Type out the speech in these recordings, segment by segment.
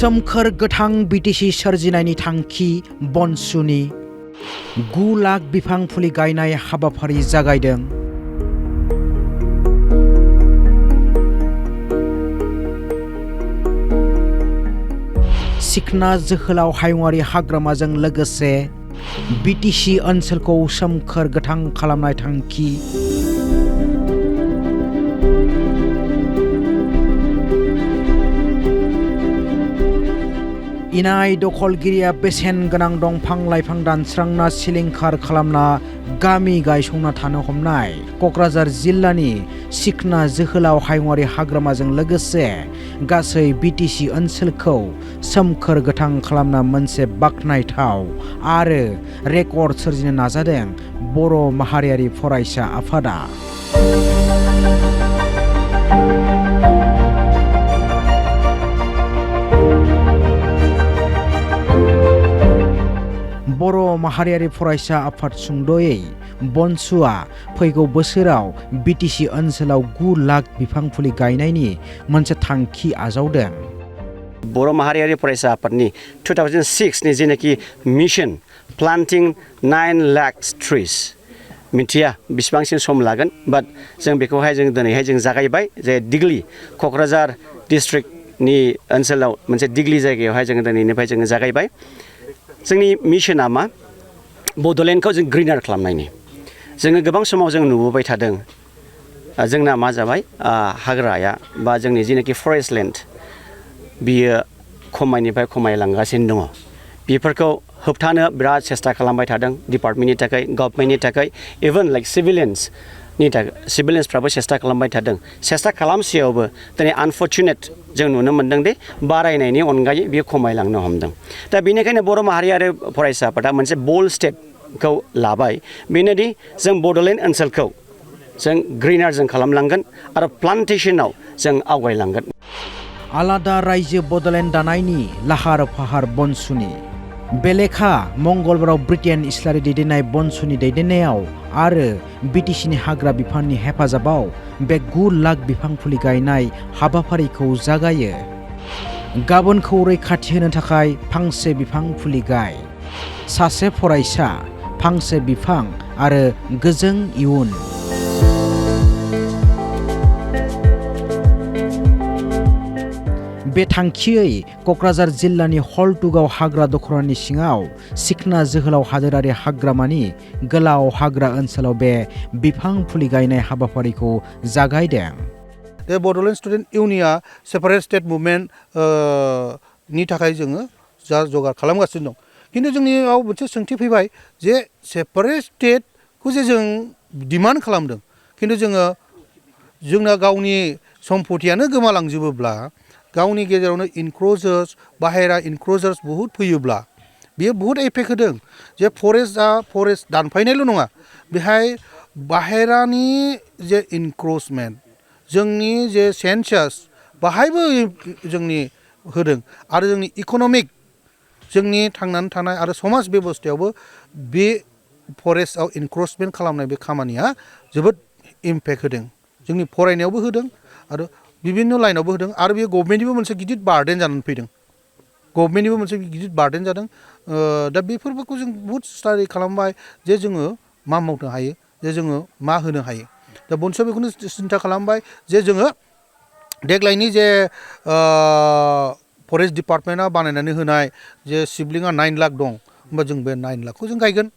सोमखोर गोथां बिटिसि सोरजिनायनि थांखि बनसुनि 9 लाख बिफां फुलि गायनाय हाबाफारि जागायदों। सिखना जोहोलाव हायुङारि हाग्रामाजों लोगोसे बिटिसि ओनसोलखौ सोमखोर गोथां खालामनाय थांखि। इनाय दखलगिरिया बेसेन गोनां दंफां लाइफां दानस्रांना सिलिंखार खालामना गामि गायसंना थानो हमनाय क'क्राझार जिल्लानि सिखना जोहोलाव हायुङारि हाग्रामाजों लोगोसे गासै बिटिसि ओनसोलखौ सोमखोर गोथां खालामना मोनसे बाख्नायथाव आरो रेकर्ड सोरजिनो नाजादों बर' माहारियारि फरायसा आफादा। बर' माहारियारि फरायसा आफाद सुंद'यै बनसुआ फैगौ बोसोराव बिटिसि ओनसोलाव 9 लाख बिफां फुलि गायनायनि मोनसे थांखि आजावदों। बर' माहारियारि फरायसा आफादनि 2006 नि जेनाखि मिशन प्लान्टिं 9 लाख ट्रिज मिथिया बेसेबांसिम सम लागोन बाट जों बेखौहाय जों दिनैहाय जों जागायबाय जे दिग्लि क'क्राझार डिस्ट्रिक्टनि ओनसोलाव मोनसे दिग्लि जायगायावहाय जों दिनैनिफ्राय जों जागायबाय। जोंनि मिशना मा बड'लेण्डखौ जों ग्रिनार खालामनायनि जोङो गोबां समाव जों नुबोबाय थादों जोंना मा जाबाय हाग्राया बा जोंनि जेनाखि फरेस्ट लेन्ड बियो खमायनिफ्राय खमायलांगासिनो दङ। बेफोरखौ होबथानो बिराद सेस्था खालामबाय थादों डिपार्टमेन्टनि थाखाय गभर्नमेन्टनि थाखाय इभेन लाइक सिभिलियन्सफ्राबो सेस्था खालामबाय थादों। सेस्था खालामसेयावबो दिनै आनफर्चुनेट जों नुनो मोन्दों दि बारायनायनि अनगायै बियो खमायलांनो हमदों। दा बेनिखायनो बर' माहारियारि फरायसा आफादा मोनसे बोल्ड स्टेपखौ लाबाय बेनोदि जों बड'लेण्ड ओनसोलखौ जों ग्रिनार जों खालामलांगोन आरो प्लान्टेसनाव जों आवगायलांगोन। आलादा रायजो बड'लेण्ड दानायनि लाहार फाहार बनसुनि बेलेखा मंगलबाराव ब्रिटेन इस्लारि दैदेननाय बनसुनि दैदेननायाव आरो बिटिसिनि हाग्रा बिफाननि हेफाजाबाव बे 9 लाख बिफां फुलि गायनाय हाबाफारिखौ जागायो। गाबोनखौ रैखाथि होनो थाखाय फांसे बिफां फुलि गाय, सासे फरायसा, फांसे बिफां आरो गोजों इयुन। बे थांखियै क'क्राझार जिल्लानि हलटुगाव हाग्रा दखरानि सिङाव सिखना जोहोलाव हादोरारि हाग्रामानि गोलाव हाग्रा ओनसोलाव बे बिफां फुलि गायनाय हाबाफारिखौ जागायदों। बे बड'लेण्ड स्टुडेन्ट इउनियना सेपारेट स्टेट मुभमेन्ट नि थाखाय जोङो जा जगार खालामगासिनो दं। खिन्थु जोंनियाव मोनसे सोंथि फैबाय जे सेपारेट स्टेटखौ जे जों डिमान्ड खालामदों खिन्थु जोंना गावनि सम्पतियानो गोमालांजोबोब्ला गावनि गेजेरावनो इनक्ल'जार्स बाहेरा इनक्ल'जार्स बहुद फैयोब्ला बेयो बहुद एफेक्ट होदों जे फरेस्ट दानफायनायल' नङा बेहाय बाहेरानि जे इनक्रोचमेन्ट जोंनि जे सेन्सास बाहायबो जोंनि होदों आरो जोंनि इक'नमिक जोंनि थांनानै थानाय आरो समाज बेबस्थायावबो बे फरेस्टआव इनक्रोचमेन्ट खालामनाय बे खामानिया जोबोद इम्पेक्ट होदों। जोंनि फरायनायावबो होदों आरो बिभिन्न लाइनावबो होदों आरो बे गभर्नमेन्टनिबो मोनसे गिदिर बार्डेन जानानै फैदों। गभर्नमेन्टनिबो मोनसे गिदिर बार्डेन जादों। दा बेफोरखौ जों बहुद स्टाडि खालामबाय जे जोङो मा मावनो हायो जे जोङो मा होनो हायो। दा बनसुआ बेखौनो सिन्था खालामबाय जे जोङो देग्लायनि जे फरेस्ट डिपार्टमेन्टआ बानायनानै होनाय जे सिबलिङा 9 लाख दं होमबा जों बे 9 लाखखौ जों गायगोन।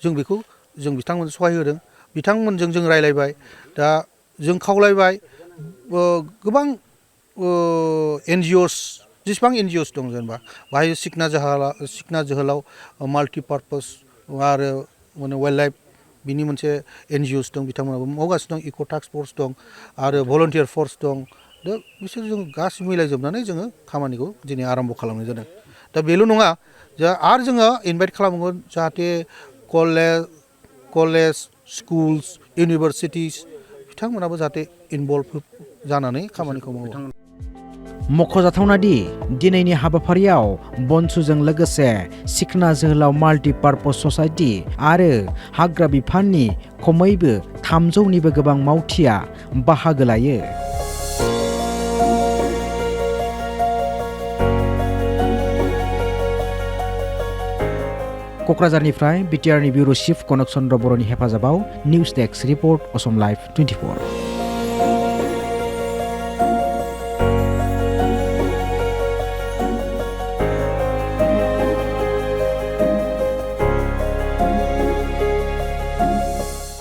जों बेखौ बिथांमोन सहाय होदों बिथांमोनजों जों रायलायबाय दा जों खावलायबाय गोबां NGOs जेसेबां NGOs दं जेनेबा बाहाय सिखना जोहोलाव माल्टिपार्पस आरो माने वाइल्ड लाइफ बिनि मोनसे NGOs दं बिथांमोनाबो मावगासिनो दं इक' टास्क फर्स दं आरो भलन्टियार फर्स दं। दा बिसोर जों गासिबो मिलायजोबनानै जोङो खामानिखौ दिनै आराम्भ खालामनाय जादों। दा बेल' नङा आरो जोङो इनभाइट खालामगोन जाहाथे कलेज स्कुल्स इउनिभारसिटिस बिथांमोनाबो जाहाथे इनभल्भ जानानै खामानिखौ मावो। मख'जाथावनादि दिनैनि हाबाफारियाव बनसुजों लोगोसे सिखना जोहोलाव माल्टिपार्पस ससाइटि आरो हाग्रा बिफाननि खमैबो 300निबो गोबां मावथिया बाहागो लायो। क'क्राझारनिफ्राय बिटिआरनि बिउर' चिफ कनक चन्द्र बर'नि हेफाजाबाव news desk report Assam live 24।